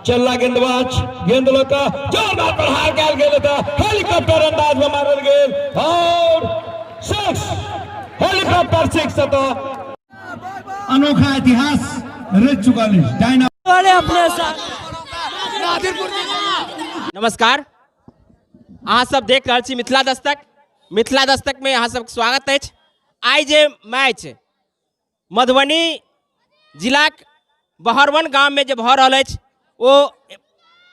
चलला गेंदबाज गेंद लऽ कऽ जोरदार प्रहार कयल गेल तऽ हेलीकॉप्टर अंदाज में मारल गेल और सिक्स, हेलीकॉप्टर सिक्स। तऽ अनोखा इतिहास रच चुकल अछि डायना अपने साथ। नमस्कार, अहाँ सब देख रहल छी मिथिला दस्तक। मिथिला दस्तक में अहाँ सबके स्वागत अछि। आइ जे मैच मधुबनी जिलाक बहरवन गाममे जे भऽ रहल अछि ओ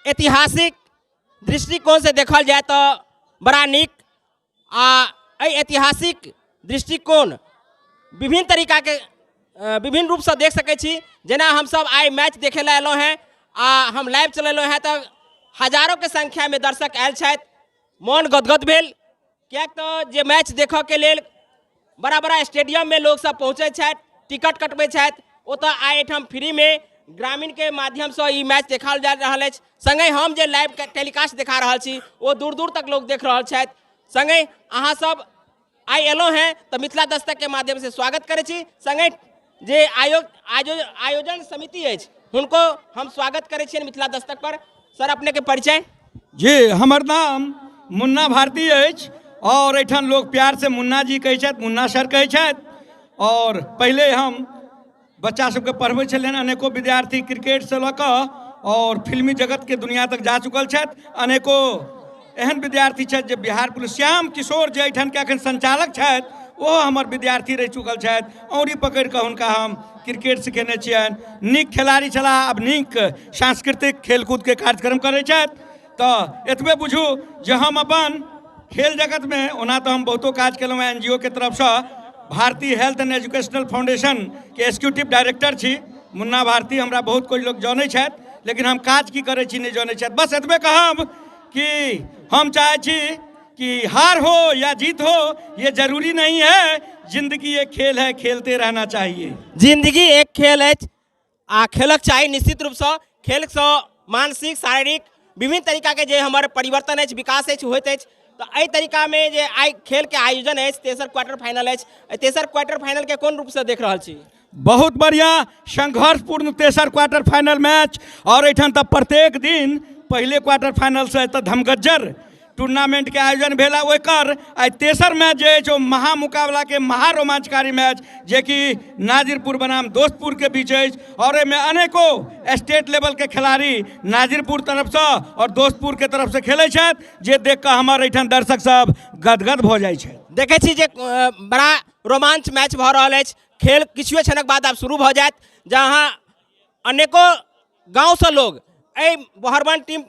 ऐतिहासिक दृष्टिकोणसँ देखल जाय तऽ बड़ा नीक, आ एहि ऐतिहासिक दृष्टिकोण विभिन्न तरीकाके विभिन्न रूपसँ देख सकै छी। जेना हमसब आइ मैच देखै लए अयलहुँ हेँ आ हम लाइव चलेलहुँ हेँ तऽ हजारोके संख्यामे दर्शक आयल छथि। मोन गदगद भेल, किएक तऽ जे मैच देखऽके लेल बड़ा बड़ा स्टेडियममे लोकसब पहुँचै छथि, टिकट कटबै छथि, ओतऽ आइ एहिठाम फ्रीमे ग्रामीणके माध्यमसँ ई मैच देखाओल जा रहल अछि। सङ्गहि हम जे लाइव टेलीकास्ट देखा रहल छी ओ दूर दूर तक लोक देख रहल छथि। सङ्गहि अहाँ सब आइ एलहुँ हेँ तऽ मिथिला दस्तकके माध्यमसँ स्वागत करै छी। सङ्गहि जे आयोजन समिति अछि हुनको हम स्वागत करै छियनि मिथिला दस्तक पर। सर, अपनेके परिचय? जी, हमर नाम मुन्ना भारती अछि और एहिठाम लोक प्यार से मुन्ना जी कहै छथि, मुन्ना सर कहै छथि। और पहिले हम बच्चा सबके पढ़बै छलियनि, अनेको विद्यार्थी क्रिकेटसँ लऽ कऽ और फिल्मी जगतके दुनिया तक जा चुकल छथि। अनेको एहन विद्यार्थी छथि जे बिहार पुलिस, श्याम किशोर जे एहिठामके एखन संचालक छथि ओहो हमर विद्यार्थी रहि चुकल छथि। औंरी पकड़ि कऽ हुनका हम क्रिकेट सिखेने छियनि। नीक खेलाड़ी छलाह, आब नीक सांस्कृतिक खेलकूदके कार्यक्रम करै छथि। तऽ एतबे बुझू जे हम अपन खेल जगतमे ओना तऽ हम बहुतो काज केलहुँ हेँ। एन जी ओ के तरफसँ भारती हेल्थ एंड एजुकेशनल फाउंडेशनके एक्जीक्यूटिव डायरेक्टर छी मुन्ना भारती। हमरा बहुत कोइ लोक जनै छथि, लेकिन हम काज की करै छी नहि जनै छथि। बस एतबे कहब कि हम चाहै छी कि हार हो या जीत हो ये जरूरी नहीं है, जिंदगी एक खेल है, खेलते रहना चाहिए। जिंदगी एक खेल अछि आ खेलक चाही। निश्चित रूपसँ खेलसँ मानसिक शारीरिक विभिन्न तरीकाके जे हमर परिवर्तन अछि, विकास अछि, होइत अछि। तऽ एहि तरीकामे जे आइ खेलके आयोजन अछि, तेसर क्वार्टर फाइनल अछि, एहि तेसर क्वार्टर फाइनलके कोन रूपसँ देख रहल छी? बहुत बढ़िया संघर्षपूर्ण तेसर क्वार्टर फाइनल मैच। और एहिठाम तऽ प्रत्येक दिन पहिले क्वार्टर फाइनल से एतऽ धमगज्जर टूर्नामेंट के आयोजन भेल है। ओकर आइ तेसर मैच जे अछि ओ महामुकाबला के महारोमांचकारी मैच जेकि नाजिरपुर बनाम दोस्तपुर के बीच अछि। और एहिमे अनेको स्टेट लेवल के खिलाड़ी नाजिरपुर तरफसँ और दोस्तपुर के तरफसँ खेलै छथि, जे देख कऽ हमर एहिठाम दर्शक सब गदगद भऽ जाइ छथि। देखै छी जे बड़ा रोमांच मैच भऽ रहल अछि। खेल किछुए क्षणक बाद आब शुरू भऽ जायत, जहाँ अनेको गाँवसँ लोग एहि बहरबन टीम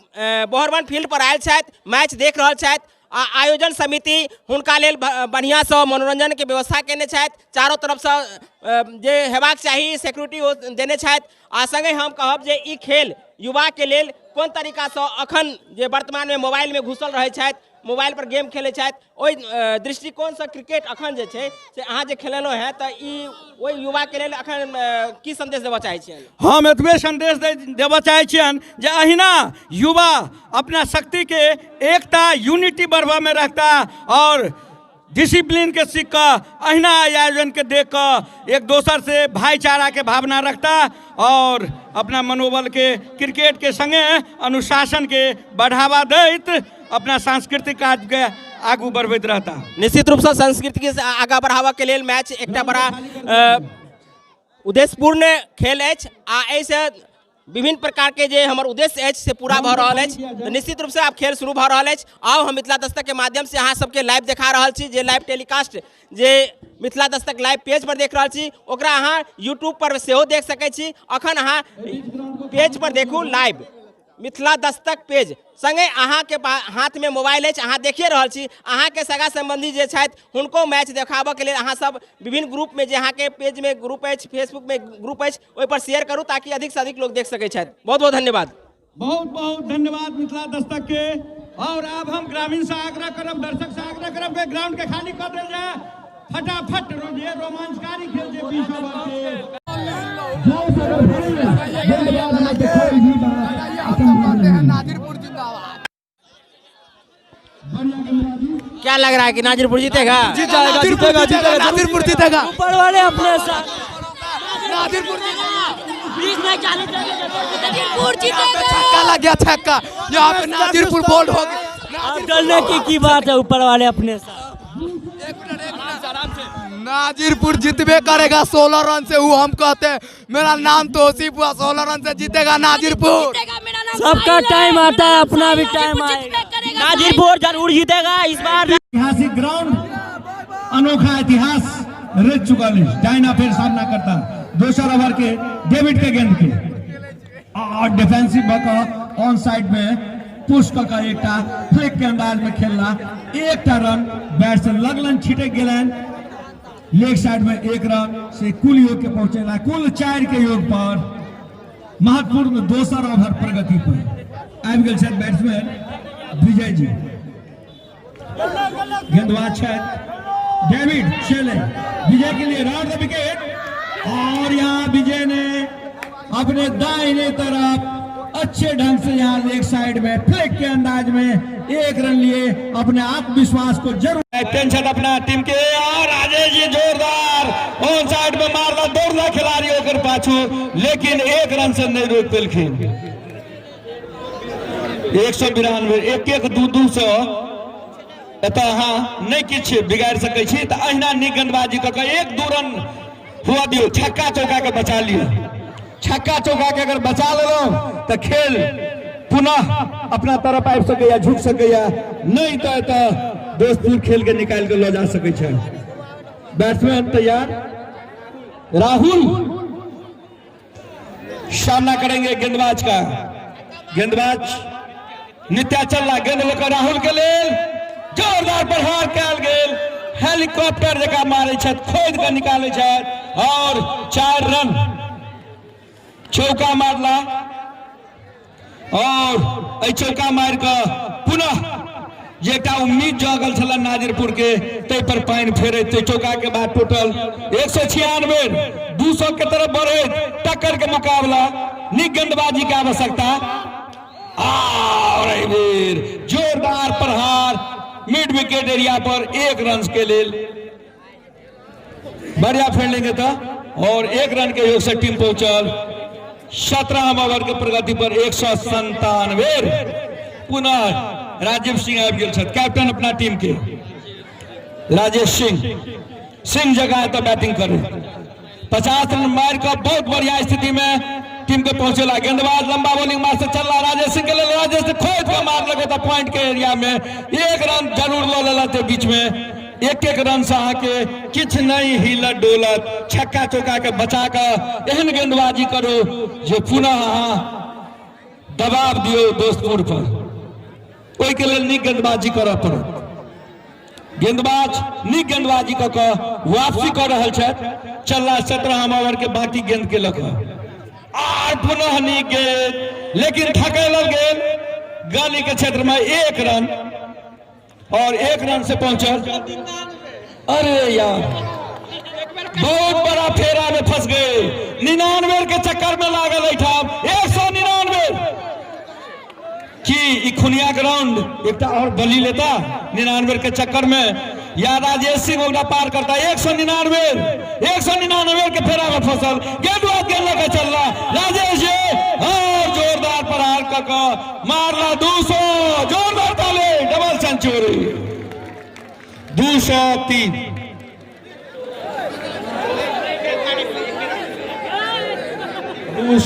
बहरबन फील्ड पर आयल छथि, मैच देख रहल छथि आ आयोजन समिति हुनका लेल बढ़िआँसँ मनोरंजनके व्यवस्था केने छथि। चारो तरफसँ जे हेबाक चाही सिक्योरिटी ओ देने छथि। आ सङ्गहि हम कहब जे ई खेल युवाके लेल कोन तरीकासँ अखन जे वर्तमानमे मोबाइलमे घुसल रहै छथि, मोबाइल पर गेम खेलै छथि, ओहि दृष्टिकोणसँ क्रिकेट अखन जे छै से अहाँ जे खेलेलहुँ हेँ तऽ ई ओहि युवाके लेल अखन की संदेश देबऽ चाहै छियनि? हम एतबे संदेश देबऽ चाहै छियनि जे अहिना युवा अपना शक्तिके एकता यूनिटी बढ़बऽमे रखता और डिसिप्लिनके सीख कऽ अहिना आयोजनके देख कऽ एक दोसर से भाईचाराके भावना रखता और अपना मनोबलके क्रिकेटके संगे अनुशासनके बढ़ावा दैत अपना सांस्कृतिक कार्यके आगू बढ़बैत रहता। निश्चित रूपसँ संस्कृतिके आगाँ बढ़ाबऽके लेल मैच एकटा बड़ा उद्देश्यपूर्ण खेल अछि आ एहिसँ विभिन्न प्रकारके जे हमर उद्देश्य अछि से पूरा भऽ रहल अछि। तऽ निश्चित रूपसँ आब खेल शुरू भऽ रहल अछि। आउ, हम मिथिला दस्तकके माध्यमसँ अहाँ सबके लाइव देखा रहल छी। जे लाइव टेलीकास्ट जे मिथिला दस्तक लाइव पेज पर देख रहल छी ओकरा अहाँ यूट्यूब पर सेहो देख सकै छी। अखन अहाँ पेज पर देखू लाइव मिथिला दस्तक पेज। सङ्गे अहाँके हाथमे मोबाइल अछि, अहाँ देखिए रहल छी, अहाँके सगा सम्बन्धी जे छथि हुनको मैच देखाबऽके लेल अहाँ सब विभिन्न ग्रुपमे जे अहाँके पेजमे ग्रुप अछि, फेसबुकमे ग्रुप अछि, ओहिपर शेयर करू ताकि अधिकसँ अधिक लोक देख सकै छथि। बहुत बहुत धन्यवाद। बहुत बहुत धन्यवाद मिथिला दस्तक के। और आब हम ग्रामीण से आग्रह करब, दर्शक से आग्रह करब कि ग्राउंड के खाली कर देल जाए फटाफट। ये रोमांचकारी खेल जे 20 ओवर के। नाजिरपुर जिंदाबाद। क्या लग रहा है कि नाजिरपुर जीतेगा? जीत जाएगा, जीतेगा, जीतेगा, नाजिरपुर जीतेगा। ऊपर वाले अपने साथ। नाजिरपुर जीतेगा। 20 में 40। नाजिरपुर जीतेगा। छक्का। लग गया छक्का। यहाँ पे नाजिरपुर बोल्ड हो गया। अब डरने की बात है, ऊपर वाले अपने साथ। नाजिरपुर जीतबे करेगा 16 रन से, वो हम कहते हैं। मेरा नाम तौसीफ हुआ, 16 रन से जीतेगा नाजिरपुर। सबका टाइम आता है, अपना भी टाइम आएगा। नाजिरपुर जरूर जीतेगा इस बार। ऐतिहासिक ग्राउंड अनोखा इतिहास रच चुकल अछि। डायना फेर सामना करता दोसर ओवर के डेविड के गेंद के और डिफेंसिव भऽ कऽ ऑन साइड में पुश कऽ कऽ एकटा फ्लिक के अंदाज में खेलला। एकटा रन बैट से लगलन, छिटक गेलनि लेग साइड में। एक रन से कुल योग के पहुंचेला कुल 4 के योग पर। महत्वपूर्ण दोसर ओवर प्रगति पर आबि गेल छथि बैट्समैन विजय जी। गेंदबाज छथि डेविड चले विजय के लिए राउंड the wicket और यहाँ विजय ने अपने दाहिने तरफ अच्छे ढंग से यहाँ लेग साइड में फ्लिक के अंदाज में एक रन लिए, अपने आत्मविश्वास को जरूर। कैप्टन छथि अपना टीम के और राजेश जी जोरदार ऑन साइड में मारला, दौड़ला खिलाड़ी ओकर पाछू, लेकिन एक रन से नहीं रोक पेलखिन। 192, एक एक दू दू सौ एतऽ अहाँ नहि किछु बिगाड़ि सकै छी, तऽ अहिना नीक गेंदबाजी कऽ कऽ एक दू रन हुआ दियौ, छक्का चौका के बचा लियौ। छक्का चौका के अगर बचा लेलहुँ तऽ खेल पुनः अपना तरफ आबि सकैया, झुकि सकैया, नहि तऽ एतऽ दोस्तपुर खेल के निकालि कऽ लऽ जा सकै छै। बैट्समैन तैयार, राहुल सामना करेंगे गेंदबाज का। गेंदबाज नित्या चलला, गेंद लऽ राहुल के लेल जोरदार प्रहार कयल गेल। हेलीकॉप्टर जकाँ मारै छथि, खोदि कऽ निकालै छथि और 4 रन चौका मारला और एहि चौका मारि कऽ पुनः जे एकटा उम्मीद जागल छल नाजिरपुर के ताहि पर पानि फेरैत चौका के बाद टोटल 196 200 के तरफ बढ़ैत टक्कर के मुकाबला, नीक गेंदबाजी के आवश्यकता। और एहि बेर जोरदार प्रहार मिड विकेट एरिया पर 1 रन के लेल, बढ़िया फील्डिंग था और 1 रन के योग से टीम पहुंचल 17 ओवर के प्रगति पर 197। पुनः राजीव सिंह आबि गेल छथि, कैप्टन अपना टीम के राजेश सिंह। सिंह जगह एतऽ बैटिंग करे, 50 रन मारि कऽ बहुत बढ़िया स्थिति में टीम के पहुंचेला। गेंदबाज लंबा बॉलिंग मार से चलला राजेश सिंह के लेल, राजेश सिंह खोद के मारलक ओतऽ पॉइंट के एरिया में, 1 रन जरूर लऽ लेलक बीच में। एक एक रन से अहाँके किछु नहि हिलत डोलत, छक्का चौका के बचा कऽ एहन गेंदबाजी करू जे पुनः अहाँ दबाव दियौ दोस्तपुर पर, ओहिके लेल नीक गेंदबाजी करऽ पड़त। गेंदबाज नीक गेंदबाजी कऽ कऽ वापसी कऽ रहल छथि। चलला 17 ओवर के बाकी गेंद के लऽ कऽ आर पुनः नीक गेंद, लेकिन धकेलल गेल गली के क्षेत्र में 1 रन और 1 रन से पहुंचल। अरे यार बहुत बड़ा फेरा में फंस गए, 99 के चक्कर में लागल एहिठाम 199 की ई खुनिया ग्राउंड एकटा और बलि लेता 99 के चक्कर में, या राजेश सिंह ओकरा पार करता। 199 199 के फेरा में फसल, गेंदबाज गेंद लऽ के चलला राजेश जी और जोरदार प्रहार कऽ कऽ मारला 200, जोरदार ताली, डबल सेंचुरी 203।